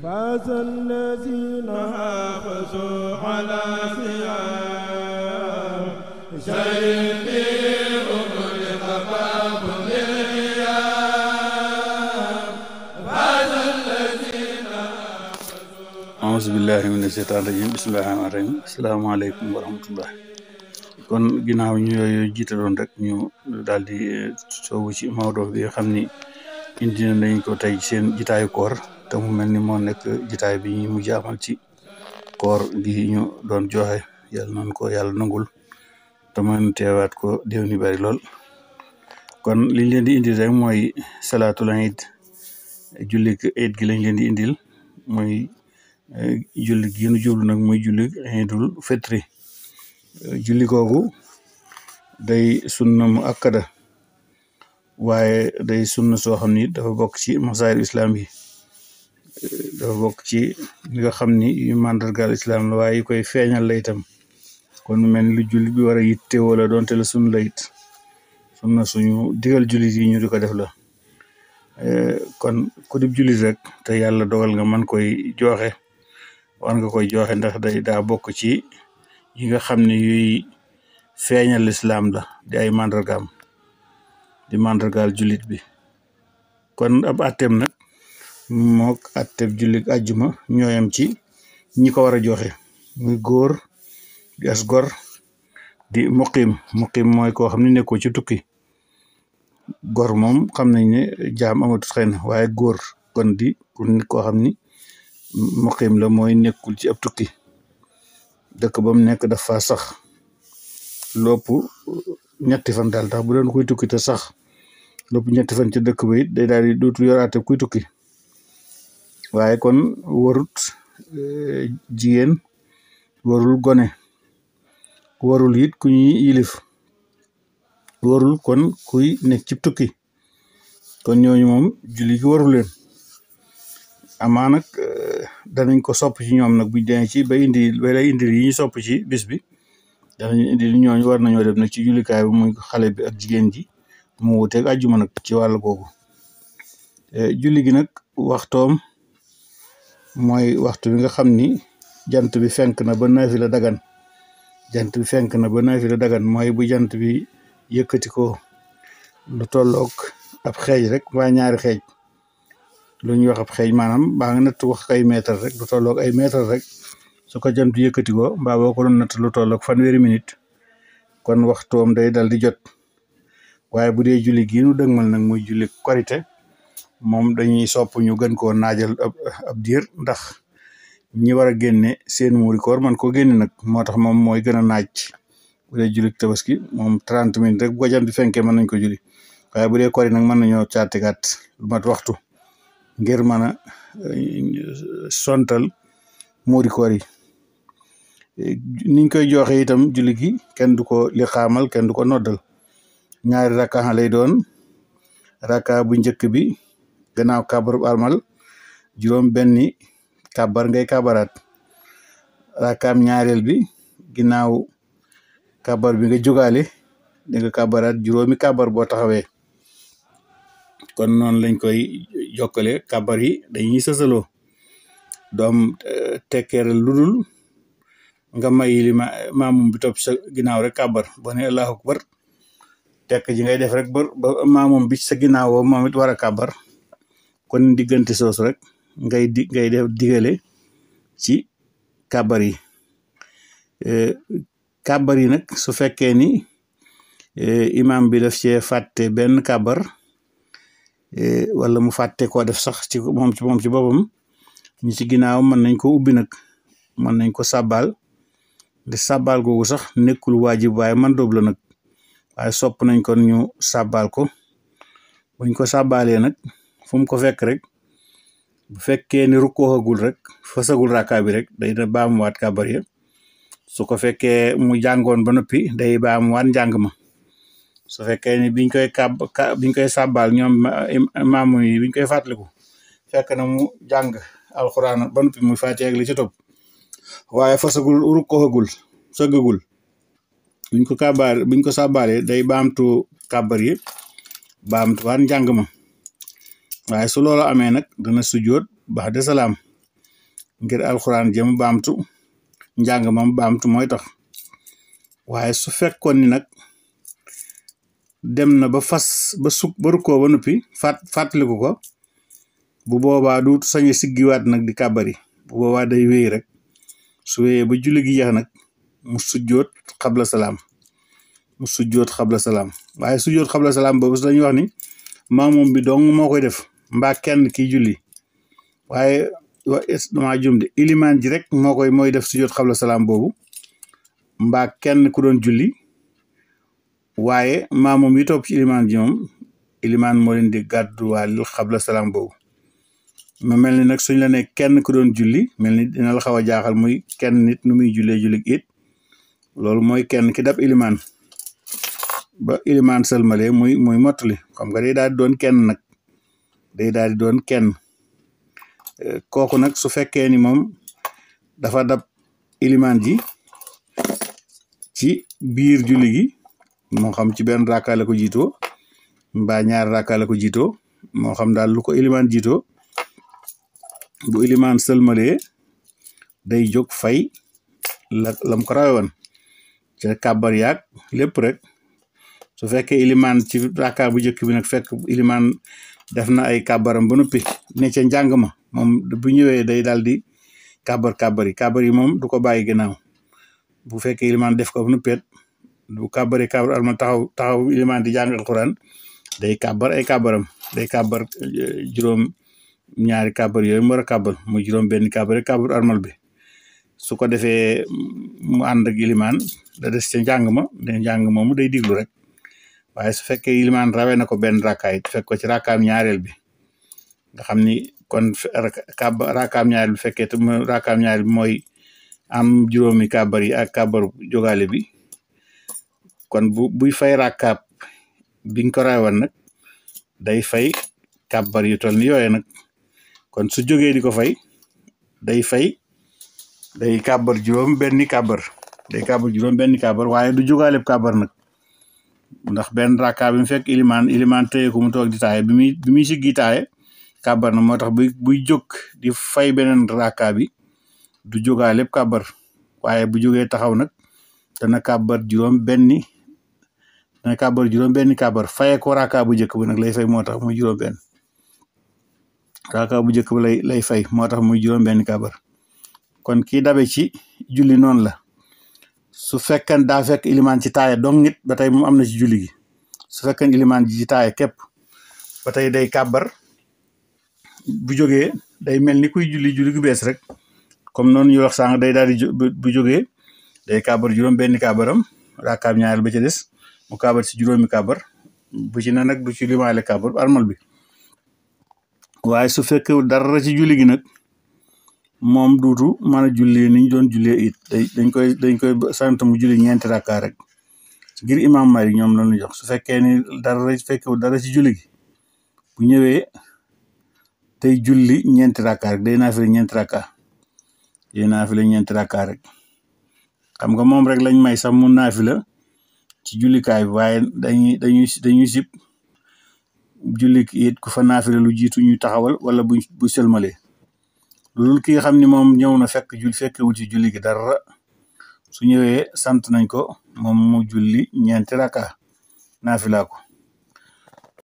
فاز الذين حافظوا على ثياب شيء أغلق باب الغياب فاز الذين أعوذ بالله من الشيطان الرجيم بسم الله الرحمن الرحيم السلام عليكم ورحمة الله kon ginnaaw ñu yooyu jiitaloon rek ñu daal di soobu ci Maodo bi nga xam ni indi nañ ko tey seen jitaayu koor te mu mel ni moo nekk jitaay bi ñu mujj amal ci koor gi ñu doon joxe yàlla nañ ko yàlla nangul te mën teewaat ko déwén yu bari lool. kon liñ leen di indil rek mooy salaatul iid jullig iid gi lañ leen di indil mooy jullig gi ñu jublu nag muy jullig iidul fitri. julli googu day sunna mu akkada waaye day sunna soo xam ni dafa bokk ci masaayil islam yi dafa bokk ci li nga xam ni yu màndargaal islam la waaye yu koy feeñal la itam kon mel ni lu julli bi war a yitte wala doonte la sunna la it sunna suñu digal jullit yi ñu di ko def la kon ku dib jullit rek te yàlla dogal nga man koy joxe war nga koy joxe ndax daa bokk ci yi nga xam ne yuy feeñal lislaam la di ay màndargaam di màndargaal jullit bi kon ab atteem nag mook atteeb jullit àjjuma ñooyam ci ñi ko war a joxe muy góor di as gor di muqim mooy koo xam ne nekkoo ci tukki gor moom xam nañ ne jaam amatut xëy na waaye góor kon di ku nit koo xam ni muqim la mooy nekkul ci ab tukki dëkk ba mu nekk dafa sax lopp ñetti fan daal tax bu doon kuy tukki te sax lopp ñetti fan ci dëkk ba it day daal di dootul yoraate kuy tukki waaye kon warut jigéen warul gone warul it ku ñuy yilif warul kon kuy nekk ci tukki kon ñooñu moom julli gi warul leen amaa nag danañ ko sopp ci ñoom nag buñ demee ci ba lay indil yi ñu sopp ci bis bi danañ indil ñooñu war nañoo dem nag ci jullikaay bi muy xale bi ak jigéen ji mu wuteeg àjjuma nag ci wàll googu julli gi nag waxtoom mooy waxtu bi nga xam ni jant bi fenk na ba naafila dagan mooy bu jant bi yëkkati ko lu tolloog ab xeej rek waa ñaari xeej lu ñuy wax ab xeej maanaam baa nga natt wax ay mètre rek lu tolloog ay mètre rek su ko jant yëkkati ko mbaa boo ko doon natt lu tolloog fanweeri minute kon waxtoom day dal di jot waaye bu dee julli gi nu dëgmal nag muy julli korité moom dañuy sopp ñu gën koo naajal ab diir ndax ñi war a génne seen muuri koor man ko génne nag moo tax moom mooy gën a naaj bu dee julli tabaski moom 30 minutes rek bu ko jant bi fenkee mën nañ ko julli waaye bu dee koor nag mën nañoo caatigaat lu mat waxtu ngir mën a sontal muuri koor yi niñ koy joxe itam julli gi kenn du ko liqaamal kenn du ko noddal ñaari rakka lay doon rakka bu njëkk bi gannaaw kàbbaru armal juróom benni kàbbar ngay kàbbaraat rakkaam ñaareel bi ginnaaw kàbbar bi nga jógaale di nga kàbbaraat juróomi kàbbar boo taxawee kon noonu lañ koy jokkale kàbbar yi dañuy sësaloo doom tekkeeral ludul nga may li maamum bi topp sa ginnaaw rek kàbbar boo ne allahu akbar tekk ji ngay def rek ba maamum bi sa ginnaaw moom it war a kàbbar kon diggante soos rek ngay def digale ci kàbbar yi kàbbar yi nag su fekkee ni imam bi daf cee fàtte benn kàbbar wala mu fàtte koo def sax ci moom ci boppam ñi ci ginnaaw mën nañ ko ubbi nag mën nañ ko sàbbaal di sàbbaal googu sax nekkul waajib waaye man doob la nag waaye sopp nañ kon ñu sàbbaal ko buñ ko sàbbaalee nag fu mu ko fekk rek bu fekkee ni rukkooxagul rek fasagul rakka bi rek day na baamuwaat kàbbar ya su ko fekkee mu jàngoon ba noppi day baamuwaat njàng ma su fekkee ni biñ koy sàbbaal ñoom maamu yi biñ koy fàttaliku fekk na mu jàng alxuraan ba noppi muy fàtte ak li ci topp waaye fasagul rukkooxagul sëggagul buñ ko sàbbaalee day baamtu kàbbar yi baamtuwaat njàng ma waaye su loolu amee nag dana sujjoot ba'da salaam ngir alxuraan jëm baamtu njàng mam baamtu mooy tax waaye su fekkoon ni nag dem na ba fas ba suk ba rukkoo ba noppi fàttaliku ko bu boobaa du sañ a siggiwaat nag di kàbbari bu boobaa day wéy rek su wéyee ba julli gi jeex nag mu sujjoot xabla salaam waaye sujjoot xabla salaam boobu dañuy wax ni maamum bi dong moo koy def mbaa kenn kiy julli waaye dama jum de ilimaan ji rek mooy def sujjoot xabla salaam boobu mbaa kenn ku doon julli waaye maamum yi topp ci ilimaan ji moom ilimaan moo leen di gàdduwaalil xabla salaam boobu ma mel ni nag suñ la ne kenn ku doon julli mel ni dina la xaw a jaaxal muy kenn nit nu muy jullee jullig it loolu mooy kenn ki dab ilimaan ba ilimaan sëlmale muy mottali xam nga day daal di doon kenn nag day daal di doon kenn kooku nag su fekkee ni moom dafa dab ilimaan ji ci biir julli gi moo xam ci benn rakka la ko jiitoo mbaa ñaar rakka la ko jiitoo moo xam daal lu ko ilimaan jiitoo bu ilimaan sëlmalee day jóg fay lam ko rawe woon ca kàbbar yaag lépp rek su fekkee ilimaan ci rakka bu njëkk bi nag fekk ilimaan def na ay kàbbaram ba noppi ne ca njàng ma moom bu ñëwee day daal di kàbbar yi moom du ko bàyyi gannaaw bu fekkee ilimaan def ko ba noppi bu kàbbar alma taxaw ilimaan di jàng alquran day kàbbar ay kàbbaram day kàbbar juróom ñaari kàbbar yooyu mu war a kàbbar muy juróom benn kàbbar armal bi su ko defee mu ànd ak ilimaan da des ca njàng ma ne njàng moomu day diglu rek waaye su fekkee ilimaan rawe na ko benn rakkaay fekk ko ci rakkaam ñaareel bi nga xam ni kon rakkaam ñaareel bi fekkee te rakkaam ñaareel bi mooy am juróomi kàbbar yi ak kàbbar jógaale bi kon buy fay rakkaab biñ ko rawoon nag day fay kàbbar yu toll ni yooye nag kon su jógee di ko fay day kàbbar juróom benni kàbbar waaye du jógaaleb kàbbar nag ndax benn rakka bi mu fekk ilimaan téye ko mu toog di taaye bi muy siggi taaye kàbbar na moo tax buy jóg di fay beneen rakka bi du jógaaleb kàbbar waaye bu jógee taxaw nag dana kàbbar juróom benni kàbbar faye ko rakka bu njëkk bi nag lay fay moo tax muy juróom benn rakka bu njëkk bi lay fay moo tax muy juróom benn kàbbar kon kii dabe ci julli noonu la su fekkee daa fekk ilimaan ci taaye dong nit ba tey moom am na ci julli gi su fekkee ilimaan ji ci taaye képp ba tey day kàbbar bu jógee day mel ni kuy julli gu bees rek comme noonu ñu wax sànq day daal di bu jógee day kàbbar juróom benn kàbbaram rakkaab ñaareel ba ca des mu kàbbar ci juróomi kàbbar bu ci ne nag du ci limaale kàbbar armal bi waaye su fekkee dara ci julli gi nag moom duutu mën a jullee ni ñu doon jullee it dañ koy sant mu julli ñeenti rakka rek ngir imam Malik ñoom lañu jox su fekkee ni dara ci julli gi bu ñëwee day julli ñeenti rakka rek day naafila ñeenti rakka rek xam nga moom rek lañ may sax mu naafila ci jullikaay bi waaye dañuy sib julli it ku fa naafila lu jiitu ñuy taxawal wala bu sëlmalee loolu ki nga xam ni moom ñëw na fekkewul ci julli gi dara su ñëwee sant nañ ko moom mu julli ñeenti rakka naafila ko